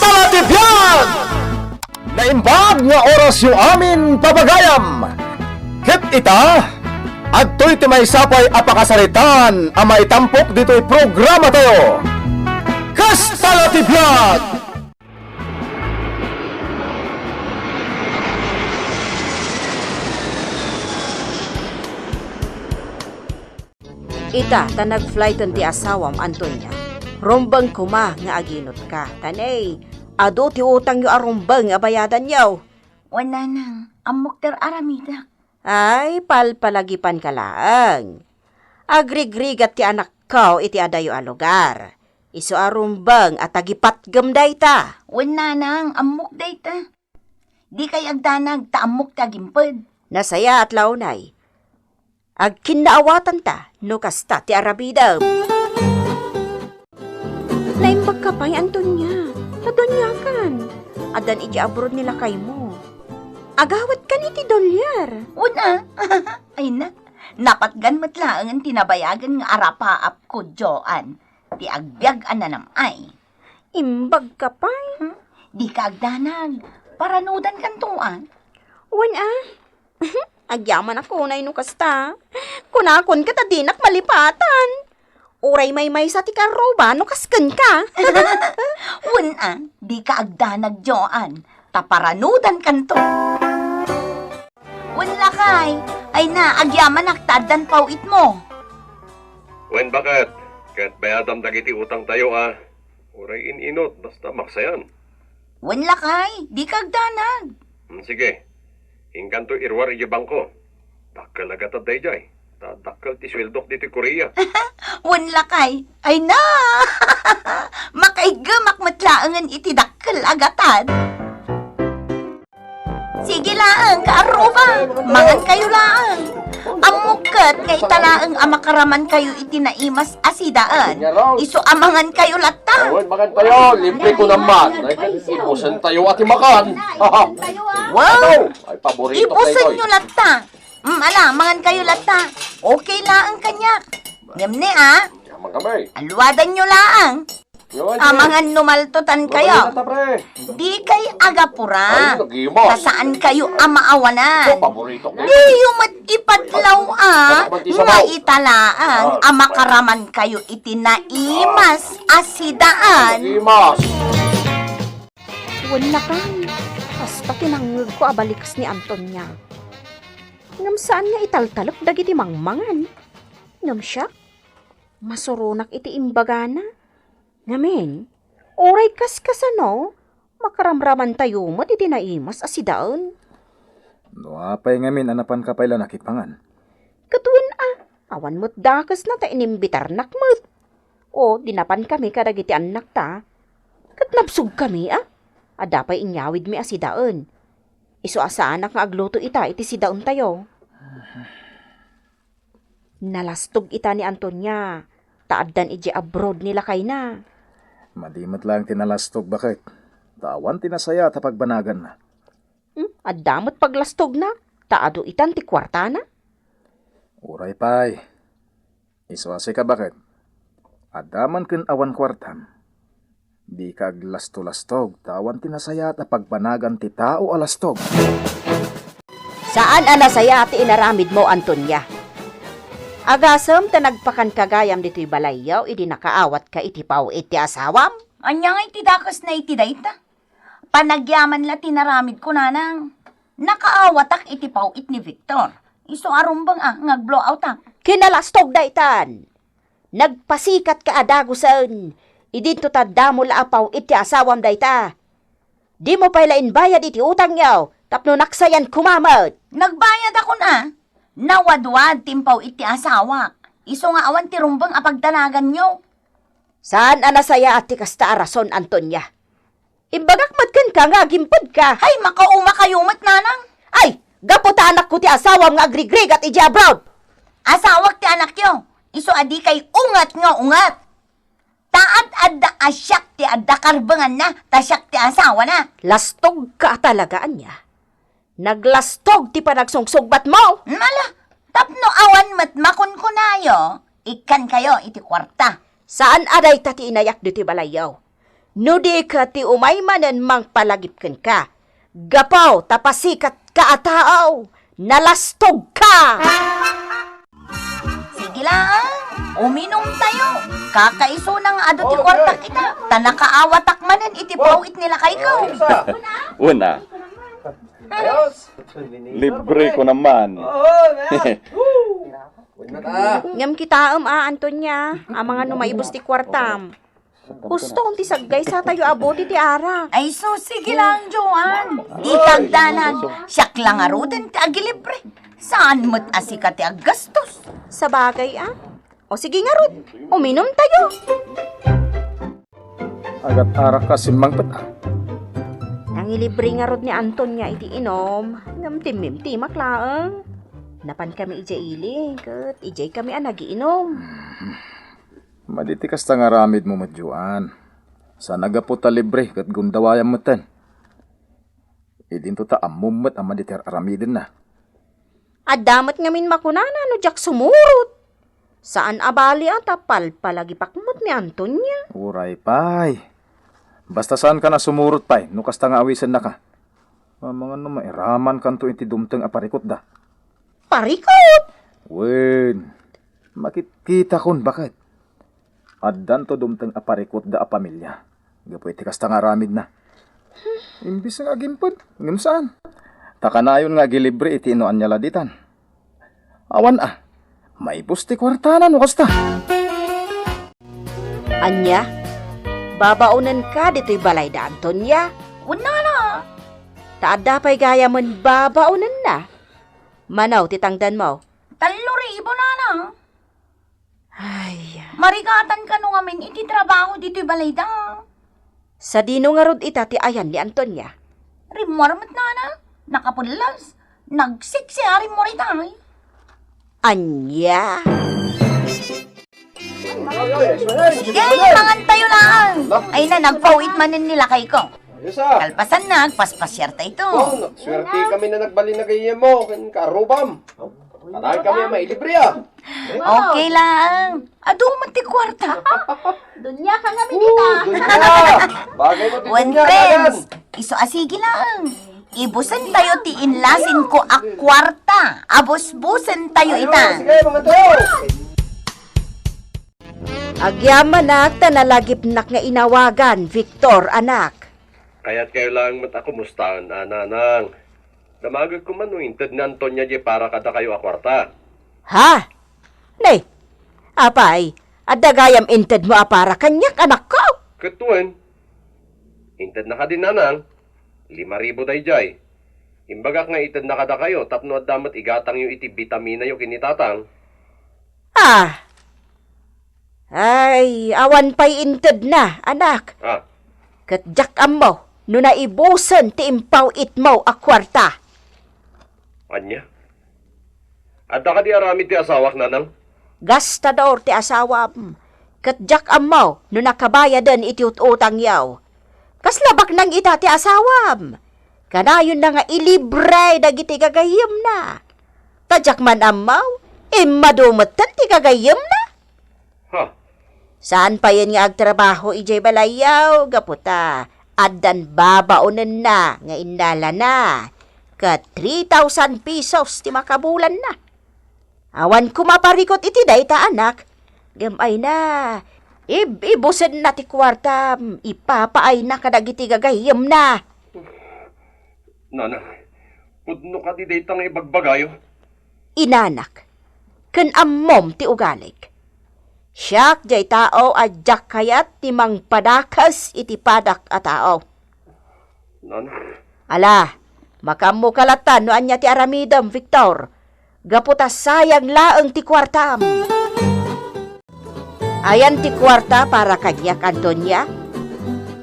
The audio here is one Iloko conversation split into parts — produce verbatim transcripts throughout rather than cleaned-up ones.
Kasta la ti biag! Naimbag nga orasyo amin, pagayam! Ket ita, adtoy ti maysa pay a pakasaritaan a maitampok ditoy programatayo. Kasta la ti biag! Ita, ta nag-flighten ti asawam, Antonia. Rumbeng koma nga aginutka. Ta nay, adu ti utangyo a rumbeng a bayadanyo. Wen, nanang, ammok ti ar-aramidek. Ay, palpalagipanka laeng. Agrigrigat ti anakko iti adayo a lugar. Isu a rumbeng a tagipatgem dayta. Wen, nanang, ammok dayta. Dikay agdanag ta ammok ti agimped. Nasayaat la unay. Agkinnaawatanta no kasta ti aramidem. Naimbagka pay, Antonia. Tadoniakan. Addan idiay abroad ni lakaymo. Agawatkan iti dolyar. Wen a. Ay na, napatgan met laengen ti nabayagen nga arapaapko, Joan. Ti agbiag a nanam-ay. Imbagka pay. Hmm? Dika agdanag. Paranudankanto a. Wen a. Agyamanak unay no kasta. Kunakon ket a dinak malipatan. Uray maymaysa ti karruba no kas kenka. Wen a, dika agdanag, Joan. Ta paranudankanto. Wen lakay, ay na, agyamanak ta addan paw-itmo. Wen baket, ket bayadam dagiti utangtayo a, uray in-inut, basta maksayan. Wen lakay, dika agdanag. Hmm, sige. Inkanto iruar idiay bangko. Dakkel a gatad daydiay. Ta dakkel ti sueldok ditoy Korea. Wen lakay, ay na! Makaiggemak met laengen iti dakkel a gatad. Sige laeng, kaarruba, mangankayo laeng. Ammok ket nga ita laeng a makaramankayo iti naimas a sidaen. Isu a mangankayo latta. Awan, mangantayo, libre ko naman. Ay, kadi, ibusentayo a ti makan. Wow! Ay, paborito ko itoy. Ibusenyo latta. Mm, ala, mangankayo latta. Okay laeng kaniak. Ngem ni, a? Yaman kami. Aluadanyo laeng. Amangan no maltutankayo. Dikay agapura. Ay, nagimas. Ta saankayo a maawanan. Ito, paborito ko. Diyo met ipadlaw a nga ita laeng a makaramankayo iti naimas a sidaen. Nagimas. Wen laeng, kasta ti nangngegko a balikas ni Antonia. Ngem saan nga italtalek dagiti mangmangan. Ngem siak, masuronak iti imbagana. Ngamin, uray kaskasano, makaramramantayo met iti naimas a sidaen. No apay ngamin a napanka pay la nakipangan? Ket wen a, awan met dakesna ta inimbitarnak met. O, di napankami kadagiti annakta. Ket nabsogkami a, adda pay inyawidmi a sidaen. Isu a saanak nga agluto ita iti sidaentayo. Nalastog ita ni Antonia, ta addan idiay abroad ni lakayna. Madi met laeng ti nalastog, baket. Ta awan ti nasayaat a pagbanaganna. Hmm, adda met paglastogna, ta adu itan ti kuartana. Uray pay. Isu a sika, baket. Adda man ken awan kuartam. Dika aglasto-lastog, ta awan ti nasayaat a pagbanagan ti tao a lastog. Saan a nasayaat ti inaramidmo, Antonia. Agasem ta nagpakanka gayam ditoy balayyo idi nakaawatka iti paw-it ti asawam? Ania ngay ti dakesna iti dayta? Panagyaman la ti naramidko, nanang. Nakaawatak iti paw-it ni Victor. Isu a rumbeng a nga agblowout a. Kinalastog daytan. Nagpasikatka a dagusen. Idinto ta damo la a paw-it ti asawam dayta. Dimo pay la imbayad iti utangyo tapno naksayan koma met. Nagbayadakon a. Nawadwad ti impaw-it ti asawak. Isu nga awan ti rumbeng a pagdanaganyo. Saan a nasayaat ti kasta a rason, Antonia. Imbagak met kenka nga agimpedka. Hay, makaumakayo met, nanang. Ay, gapu ta anakko ti asawam nga agrigrigat idiay abroad. Asawak ti anakyo. Isu a dikay unget nga unget. Ta ad-adda a siak ti adda karbenganna, ta siak ti asawana. Lastogka a talaga, ania? Naglastog ti panagsungsugbatmo. Mala, tapno awan met makunkunayo, ikkankayo iti kuarta. Saan a dayta ti inayak ditoy balayyo. No di ket ti umay manen mangpalagip kenka. Gapu ta pasikatka a tao, nalastogka! Sige lang, uminumtayo. Kakaisuna nga adu ti kuartak ita, ta nakaawatak manen iti pawit ni lakayko. Una, libre ko naman. Ngem kitaem a, Antonia, amangan no maibus ti kuartam. Husto ti saggaysatayo a bote ti arak. Ay sus, sige lang, Joan. Di kagdanan, siak la ngaruden ti agilibre. Saan met a sika ti aggastos. Sabagay a. O sige ngarud, uminumtayo. Agat arak ka simmangpet a. Nangilibre ngarud ni Antonia iti inom, ngem timmimtimak laeng. Napankami idiay ili, ket idiaykami a nagiinom. Madi ti kasta nga aramidmo met, Joan. Saan a gapu ta libre ket gundawayam metten. Idinto ta ammom met a madi ti ar-aramidenna. Adda met ngamin makunana no diak sumurot. Saan a bali a ta palpalagipak met ni Antonia. Uray pay. Basta saankan a sumurot pay no kasta nga awisennaka. Amangan no mairamankanto iti dumteng a parikutda. Parikut? Wen, makitkitakon baket. Addanto dumteng a parikutda a pamilia gapu iti kasta nga aramidna. Imbis nga agimped, ngem saan. Ta kanayon nga agilibre iti no ania la ditan. Awan a, maibus ti kuartana no kasta. Ania? Babaonenka ditoy balay da Antonia? Kunana. Ta adda pay gayamen babaonenna. Mano ti tangdanmo? Tallo ribu nana. Ay. Marigatan kano ngamin iti trabaho ditoy balayda. Sadino ngarud ita ti ayan ni Antonia? Rimmuar met nana. Nakapullas. Nagsiksi a rimmuar ita, ay. Ania? Sige, mangantayo laeng. Ay na, nagpawit manen ni lakayko. Ayos a. Kalpasanna, agpaspasiarta ito. Oh, nagsuertekami a nagbalin a gayyemmo ken kaarrubam. Patay kami a mailibre a. Okay laeng. Adu met ti kuarta. Dunia ka nga minita. Oh, dunia. Bagay mo ti dunia, friends. Isu a sige laeng. Ibusentayo ti inlasinko a kuarta. Abusbusentayo ita. Sige, mangantayo. Agyamanak ta nalagipnak nga inawagan, Victor, anak. Kayatkayo laeng met a kumustaen, a nanang. Damagek koma no inted ni Antonia diay para kadakayo a kuarta. Ha? Ne, apay, adda gayam intedmo a para kaniak, anakko? Ket wen, intedna kadi, nanang, lima ribu daydiay. Imbagak nga itedna kadakayo tapno adda met igatangyo iti bitaminayo ken ni tatang. Ah! Ay, awan pay intedna, anak. Ah. Ket diak ammo no naibusen ti impaw-itmo a kuarta. Ania? Adda kadi aramid ti asawak, nanang? Gastador ti asawam, ket diak ammo no nakabayaden iti ut-utangyo. Kasla baknang ita ti asawam. Kanayonna nga ilibre dagiti gagayyemna. Ta diak man ammo, immadu metten ti gagayyemna. Ha? Saan payen nga agtrabaho idiay balayyo, gapu ta addan babaonenna nga innalana, ket three thousand pesos ti makabulanna. Awan koma parikut iti dayta, anak. Ngem ay na, ib-ibusenna ti kuartam, ipapaayna kadagiti gagayyemna. Nanang, pudno kadi dayta nga ibagbagayo? Inanak, ken ammom ti ugalik. Siak diay tao a diak kayat ti mangpadakes iti padak a tao. Nanang. Ala, makaammoka latta no ania ti aramidem, Victor. Gapu ta sayang laeng ti kuartam. Ayan ti kuarta para kaniak, Antonia?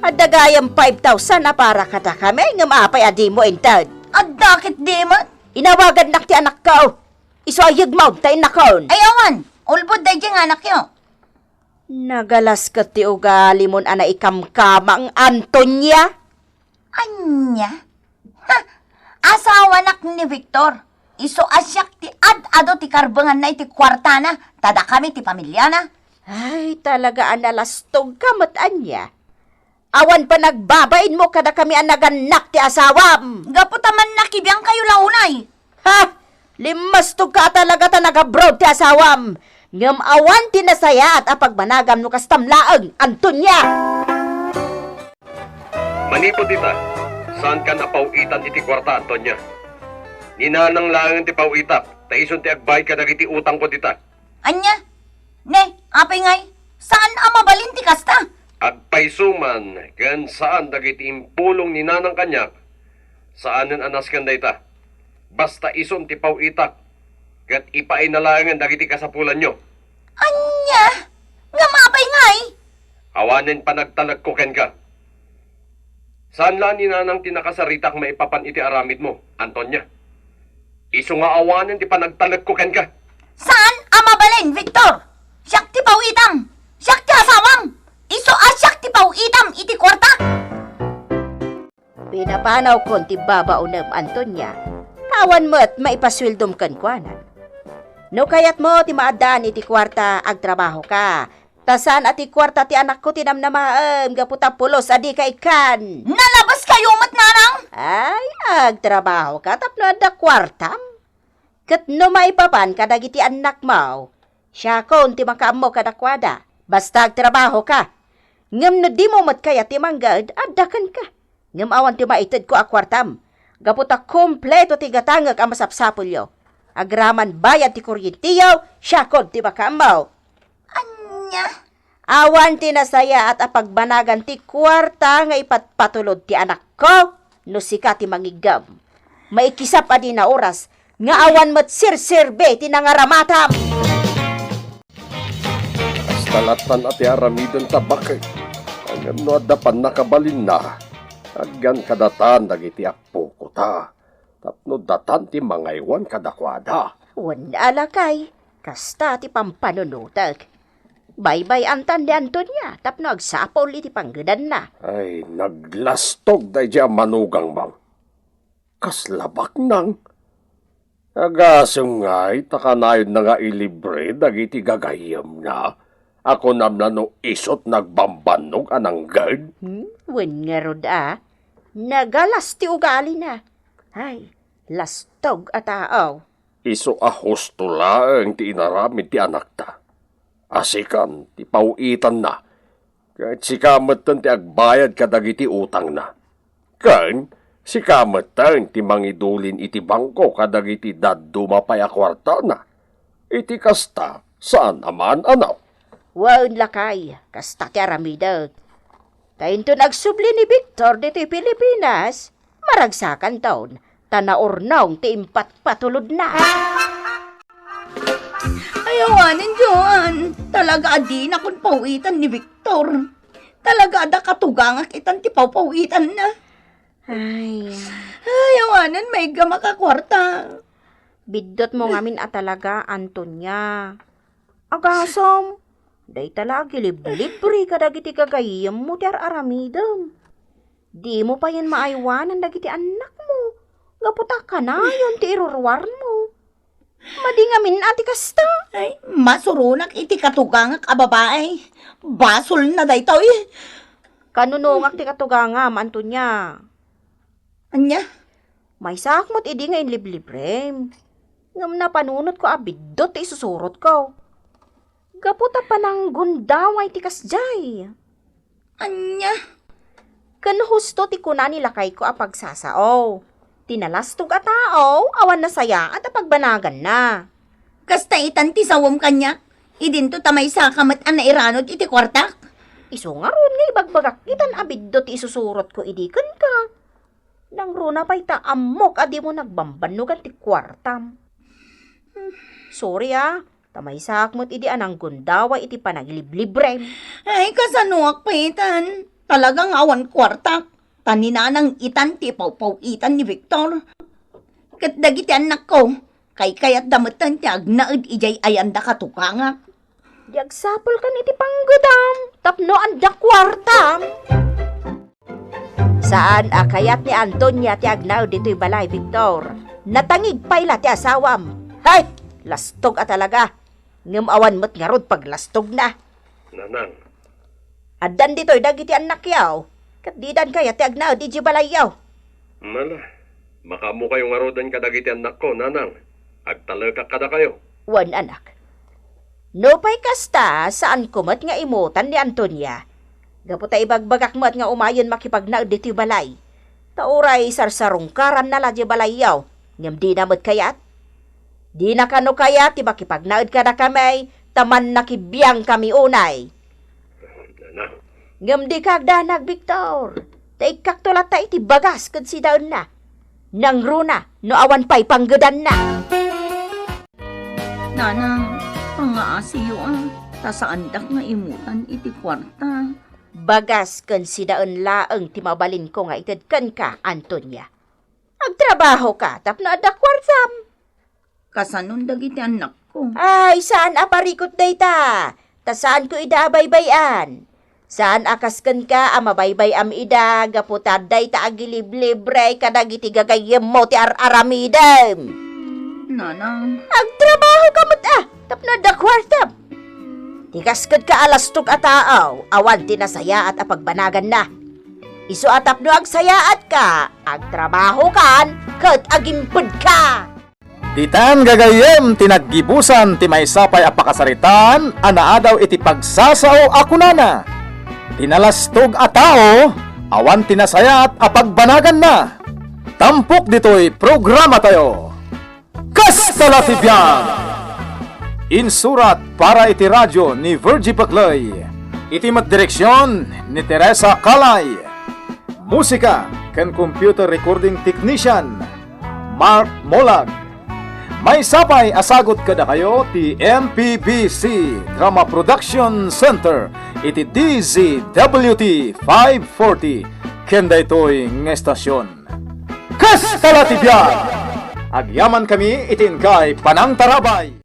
Adda gayam five thousand a para kadakami, ngem apay a dimo inted? Adda ket di met. Inawagannak ti anakko. Isu a yegmo ta innakon. Ay, awan. Ulbod daydiay nga anakyo. Nagalas ket ti ugalimon a naikamkamang, Antonia. Ania? Ha! Asawanak ni Victor. Isu a siak ti ad-adu ti karbenganna iti kuartana, ta dakami ti pamiliana. Ay, talaga a nalastogka met ania. Awan panagbabainmo kadakami a nagannak ti asawam. Gapu ta mannakibiangkayo la unay. Ha? Limmestogka a talaga ta nag-abroad ti asawam. Ngem awan ti nasayaat a pagbanaganmo kastam laeng, Antonia. Manipud ita, saankan a paw-itan iti kuarta, Antonia. Ni nanang laeng ti paw-itak, ta isun ti agbayad kadagiti utangko dita. Ania? Ne, apay ngay, saan a mabalin ti kasta? Agpayso man ken saan dagiti impulong ni nanang kaniak, saanen a nasken dayta. Basta isun ti paw-itak, ket ipaayna laengen dagiti kasapulanyo. Ania? Ngem apay ngay? Awanen panagtalekko kenka. Saan la ni nanang ti nakasaritak maipapan iti aramidmo, Antonia. Isu nga awanen ti panagtalekko kenka. Saan a mabalin, Victor? Siak ti paw-itam. Siak ti asawam. Isu a siak ti paw-itam iti kuarta. Pinapanawkon ti babaonem, Antonia. Ta awan met maipasueldom kenkuana. No kayatmo ti maaddaan iti kuarta, agtrabahoka. Ta saan a ti kuarta ti anakko ti namnamaem gapu ta pulos a dika ikkan. Nalabeskayo met, nanang! Ay, agtrabahoka tapno adda kuartam. Ket no maipapan kadagiti annakmo, siakon ti makaammo kadakuada. Basta agtrabahoka. Ngem no dimo met kayat ti mangged, adda kenka. Ngem awan ti maitedko a kuartam. Gapu ta kompleto ti gatangek a masapsapulyo. Agraman bayad ti kuryentiyo, siakon ti makaammo. Ania? Awan ti nasayaat a pagbanagan ti kuarta nga ipatpatulod ti anakko no sika ti mangiggem. Maikisap a dina oras nga awan met serserbi ti nangaramatam. Kasta lattan a ti aramiden ta baket. Ngem no adda pannakabalinna, agyan kadatan dagiti appoko ta, tapno datan ti mangaywan kadakuada. Wen a lakay, kasta ti pampanunotek. Baybay-antan ni Antonia tapno agsapul iti panggedanna. Ay, naglastog daydiay a manugangmo. Kasla baknang. Agasem ngay ta kanayonna nga ilibre dagiti gagayyemna a kunamna no isut' nagbambannog a nangged? Hmm? Wen ngarud a, nagalas ti ugalina. Ay, lastog a tao. Isu a husto laeng ti inaramid ti anakta. A sikan ti paw-itanna, ket sika metten ti agbayad kadagiti utangna. Ken sika metten ti mangidulin iti bangko kadagiti dadduma pay a kuartana. Iti kasta, saan a maan-anaw. Wen lakay, kasta ti aramidek. Ta inton agsubli ni Victor ditoy Pilipinas, maragsakanton, ta naurnong ti impatpatulodna. Ay, awanen, Joan. Talaga a dinakon paw-itan ni Victor. Talaga adda katugangak itan ti pawpaw-itanna. Ay. Ay, awanen, maiggamak a kuarta. Biddutmo ngamin a talaga, Antonia. Agasem, dayta la agiliblibre kadagiti gagayyemmo ti ar-aramidem. Dimo payen maaywanan dagiti annakmo, gapu ta kanayon ti iruruarmo. Madi ngamin a ti kasta. Ay, masuronak iti katugangak a babai. Basolna daytoy. Kanunongak ti katugangam, Antonia. Ania? Maysaak met idi nga inliblibrem. Ngem napanunotko a biddut ti isusurotko. Gapu ta pananggundaway ti kasdiay. Ania? Ken husto ti kuna ni lakayko a pagsasao. Ti nalastog a tao, awan nasayaat a pagbanaganna. Kasta itan ti sawem kaniak, idinto ta maysaka met a nairanod iti kuartak. Isu ngarud nga ibagbagak itan a biddut ti isusurotko idi kenka. Nangruna pay ta ammok a dimo nagbambannogan ti kuartam. Hmm, sorry a, ta maysaak met idi a nanggundaway iti panagiliblibrem. Ay, kasanoak pay itan? Talaga nga awan kuartak. Ta ni nanang itan ti ipawpaw-itan ni Victor. Ket dagiti annakko, kaykayatda metten ti agnaed idiay ayanda katugangak. Di agsapulkan iti panggedam tapno adda kuartam. Saan a kayat ni Antonia ti agnaed ditoy balay, Victor. Natangig pay la ti asawam. Hay! Lastog a talaga. Ngem awan met ngarud paglastogna. Nanang. Addan ditoy dagiti annakyo. Ket didan kayat ti agnaed idiay balayyo. Ala, makaammokayo ngaruden kadagiti annakko, nanang. Agtalekak kadakayo. Wen, anak. Nupay kasta, saanko met nga imutan ni Antonia. Gapu ta ibagbagak met nga umayen makipagnaed ditoy balay. Ta uray sarsarungkaranna la diay balayyo, ngem dina met kayat. Dina kano kayat ti makipagnaed kadakami, ta mannakibiangkami unay. Nanang. Ngem dika agdanag, Victor. Ta ikkakto latta iti bagas ken sidaenna. Nangruna no awan pay panggedanna. Nanang, pangngaasiyo, a, ta saandak nga imutan iti kuarta. Bagas ken sidaen laeng ti mabalinko nga ited kenka, Antonia. Agtrabahoka tapno adda kuartam. Kasanon dagiti annakko? Ay, saan a parikut dayta. Ta saanko ida a baybay-an. Saan a kas kenka a mabaybay-am ida gapu ta dayta agiliblibre kadagiti gagayyemmo ti ar-aramidem. Nanang. Agtrabahoka met, a, tapno adda kuartam. Ti kas kenka a lastog a tao, awan ti nasayaat a pagbanaganna. Isu a tapno agsayaatka, agtrabahokan ket agimpedka. Ditan gagayyem ti naggibusan ti maysa pay a pakasaritaan a naadaw iti pagsasao a kunana, "Ti nalastog a tao, awan ti nasayaat a pagbanaganna." Tampok ditoy programatayo. Kasta la ti biag! Insurat para iti radio ni Virgie Paclay. Iti met direksion ni Teresa Calay. Musika ken computer recording technician, Mark Molag. Maysa pay a sagut kadakayo ti M P B C Drama Production Center iti D Z W T five forty ken daytoy nga estasion. Kasta la ti biag! Agyamankami iti inkay panangtarabay.